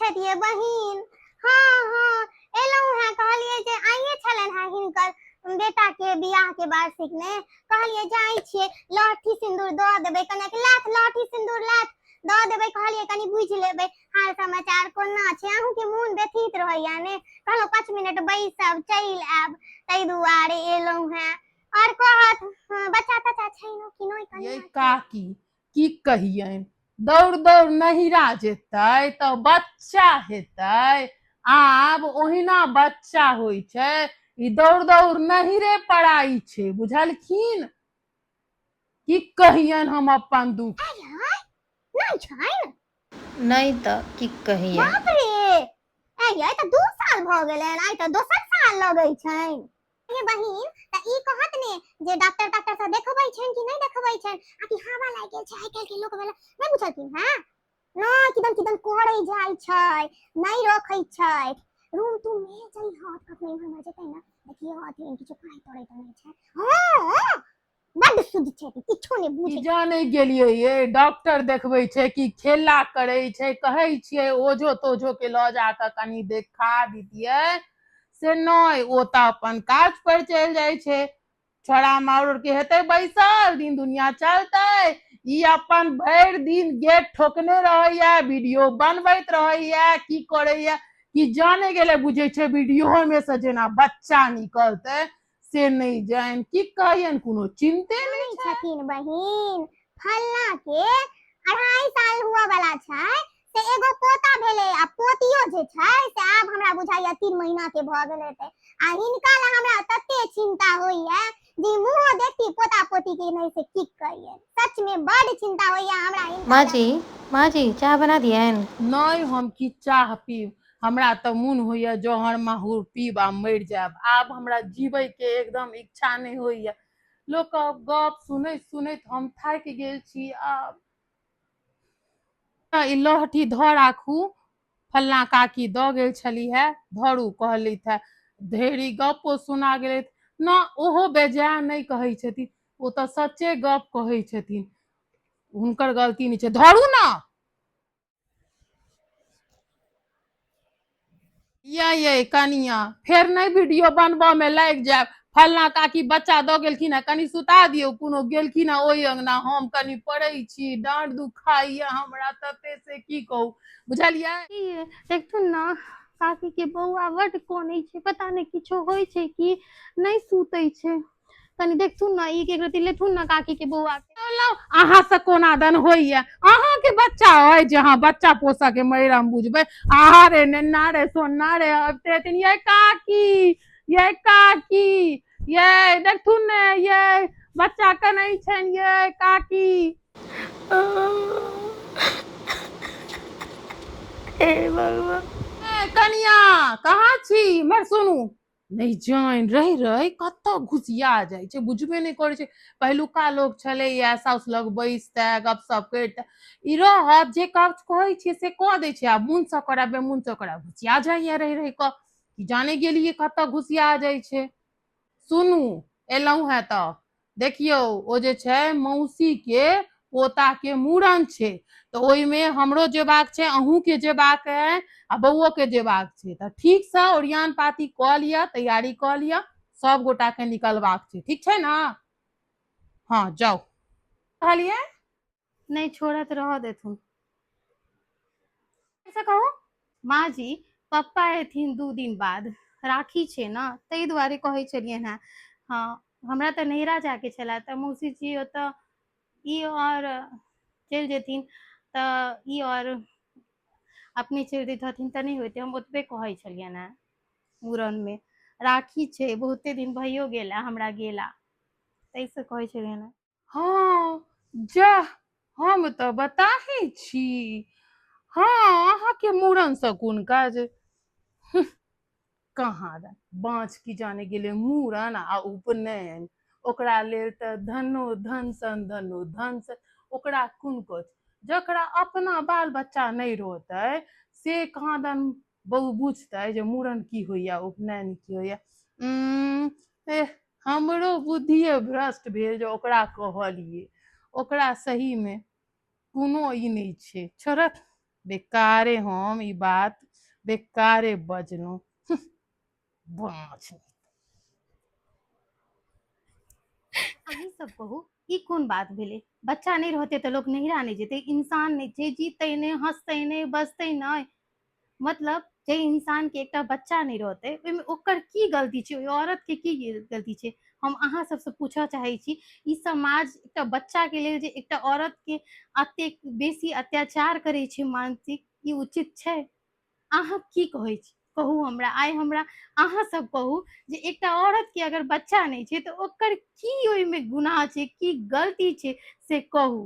छथि ये बहिन। हँ हँ, एलहुँ हेँ, कहलियै जे आइए छलनि हेँ हिनकर बेटा के बियाह के वार्षिक ने, कहलियै जाइ छियै लहठी सिन्दूर दऽ देबै, कनिक लाथ लहठी सिन्दूर लाथ दऽ देबै, कहलियै कनि बुझि लेबै हाल समाचार कोना छै। अहूँके मोन व्यथित रहैया ने, कहलहुँ 5 मिनट बैसब चलि आयब, ताहि दुआरे एलहुँ हेँ। आओर कहत बच्चा तच्चा छै ने कि नहि? ये कनिया काकी की कहियनि, दौड़ दौड़ नहिरा जेतै तऽ बच्चा हेतै। आब ओहिना बच्चा होइ छै, ई दौड़ दौड़ नहिरे पड़ाइ छै, बुझलखिन? की कहियनि हम अपन दुख। नहि छै। नहि तऽ की कहियनि। बाप रे, ऐ यै, तऽ 2 साल भऽ गेलनि, आइ तऽ दोसर साल लगै छनि। ये बहिन, तऽ ई कहत ने जे डॉक्टर ताक्टर से देखबै छनि कि नहि देखबै छनि? आ कि हवा लागि गेल छै? आइ काल्हि के लोक वाला नहि बुझलखिन हैं नहि, किदन किदन करै जाइ छै, नहि रखै छै रूम तूम मे। जाइ हत कखनो इम्हर उम्हर जेतै ने, देखियो हथिन किछु पढ़ाइ तढ़ाइ तऽ नहि छै। हँ, बड्ड शुद्ध छै, किछो नहि की बुझै। जाने गेलियै ये, डॉक्टर देखबै छै कि खेला करै छै। कहै छियै ओझो तोझो के लऽ जा कऽ कनि देखा दितियै, से नहि, ओ तऽ अपन काज पर चलि जाइ छै। छोड़ा माउर के हेतै बैसल, दिन दुनिया चलतै। ई अपन भरि दिन गेट ठोकने रहैया, वीडियो बनबैत रहैया, की करैया कि जाने गेलै। बुझै छै वीडियो मे से जेना बच्चा निकलतै, से नहि जानि की कहियनि, कोनो चिन्ते नहि छै छथिन। बहिन, फल्ला के 2.5 साल हुआ वाला छै से एगो पोता भेलै, आ पोतियो जे छै से आब हमरा बुझाइया 3 महीना के भऽ गेल हेतै। आ हिनका लए हमरा तते चिंता होइया जे मुँहो देखती पोता पोती के नहि, से की कहियै, सच में बड चिंता होइया हमरा हिनका माँ लए। जी, माँ जी, चाह बना दियनि? नहि, हम की चाह पीब, हमरा तऽ मोन होइया जहर माहुर पीब आ मरि जायब। आब हमरा जीबैके एकदम इच्छा नहि होइया। लोकक गप सुनैत सुनैत हम थाकि गेल छी। आब ई लहठी धऽ राखू, फल्लाँ काकी दऽ गेल छलीह हे, धरू कहलथि हे। ढेरी गपो सुना गेलथि न, ओहो बेजाय नहि कहै छथिन, ओ तऽ सच्चे गप कहै छथिन, हुनकर गलती नहि छै। धरू ने ये ये कनिया, फेर नहि वीडियो बनबऽ मे लागि जायब। फल्लाँ काकी बच्चा दऽ गेलखिन हेँ, कनि सुता दियौ। कोनो गेलखिन हेँ ओहि अङ्गना, हम कनि पड़ै छी, डाँड़ दुखाइए हमरा तते से की कहू, बुझलियै? की देखथुन ने, काकी के बौआ बड्ड कनै छै, पता नहि किछो होइ छै कि नहि सुतै छै, कनि देखथुन ने, एक एक रति लेथुन ने काकी के बौआ के। अहाँ से कोना दन होइया, अहाँ के बच्चा अइ जे अहाँ बच्चा पोसऽ के मैरम बुझबै। आहा रे नेन्ना रे सोन्ना रे, अबिते हेथिन, ये काकी, ये काकी, ये देखथुन ने, ये बच्चा कनै छनि, ये काकी। हे भगवान। ए कनिया, कहाँ छी? इम्हर सुनू। नहि जानि रहि रहि कतऽ घुसिया जाइ छै, बुझबे नहि करै छै। पहिलुका लोक छलैया, साउस लग बैसतै, गपशप करितै। ई रहत जे काज कहै छियै से कऽ दै छै, आ मोनसँ करब मोनसँ करब, घुसिया जाइया रहि रहि कऽ, कि जाने गेलियै कतऽ घुसिया जाइ छै। सुनू, एलहुँ हेँ तऽ देखियौ, ओ जे छै मौसीके पोताके मूड़न छै, तऽ ओहिमे हमरो जेबाक छै, अहूँके जेबाक अइ आ बौओके जेबाक छै, तऽ ठीकसँ ओरियान पाती कऽ लिअ, तैयारी कऽ लिअ, सब गोटाके निकलबाक छै, ठीक छै ने? हँ, जाउ। कहलियै नहि छोड़त, रहऽ देथुन। से कहू माँ जी, पप्पा एथिन 2 दिन बाद, राखी छै ने, ताहि दुआरे कहै छलियनि हेँ। हँ, हमरा तऽ नैहरा जायके छलए, तऽ मौसी जी ओतऽ ई आओर चलि जेथिन तऽ ई आओर अपने चलि जैतथिन तऽ नहि होइतै। हम ओतबे कहै छलियनि हेँ, मूड़नमे राखी छै, बहुते दिन भइयो गेल हमरा गेला, ताहिसँ कहै छलियनि हेँ। हँ जाह, हम तऽ बताहे छी। हँ, अहाँके मूड़नसँ कोन काज? कहाँ दन बाँच की जाने गेलै मूड़न आ उपनयन, ओकरा लेल तऽ धनो धन सन धनो धन सन, ओकरा कोन कथ। जकरा अपना बाल बच्चा नहि रहतै से कहाँ दन बहु बुझतै जे मूड़न की होइया, उपनयन की होइया। एह, हमरो बुद्धिए भ्रष्ट भेल जे ओकरा कहलियै। ओकरा सहीमे कोनो ई नहि छै, छोड़त। बेकारे हम ई बात बेकारे बजलहुँ। बाँच। अहीं सब कहू, ई कोन बात भेलै? बच्चा नहि रहतै तऽ लोक नैहरा नहि जेतै? इंसान नहि छै? जीतै नहि, हँसतै नहि, बजतै नहि? मतलब जे इंसानके एकटा बच्चा नहि रहतै, ओहिमे ओकर की गलती छै? ओहि औरतके की गलती छै? हम अहाँ सबसँ पूछऽ चाहै छी, ई समाज एकटा बच्चाके लेल जे एकटा औरतके एतेक बेसी अत्याचार करै छै मानसिक, ई उचित छै? अहाँ की कहै छी? कहू हमरा। आइ हमरा अहाँ सब कहू जे एकटा औरत के अगर बच्चा नहि छै तऽ ओकर की ओहिमे गुनाह छै, की गलती छै, से कहू।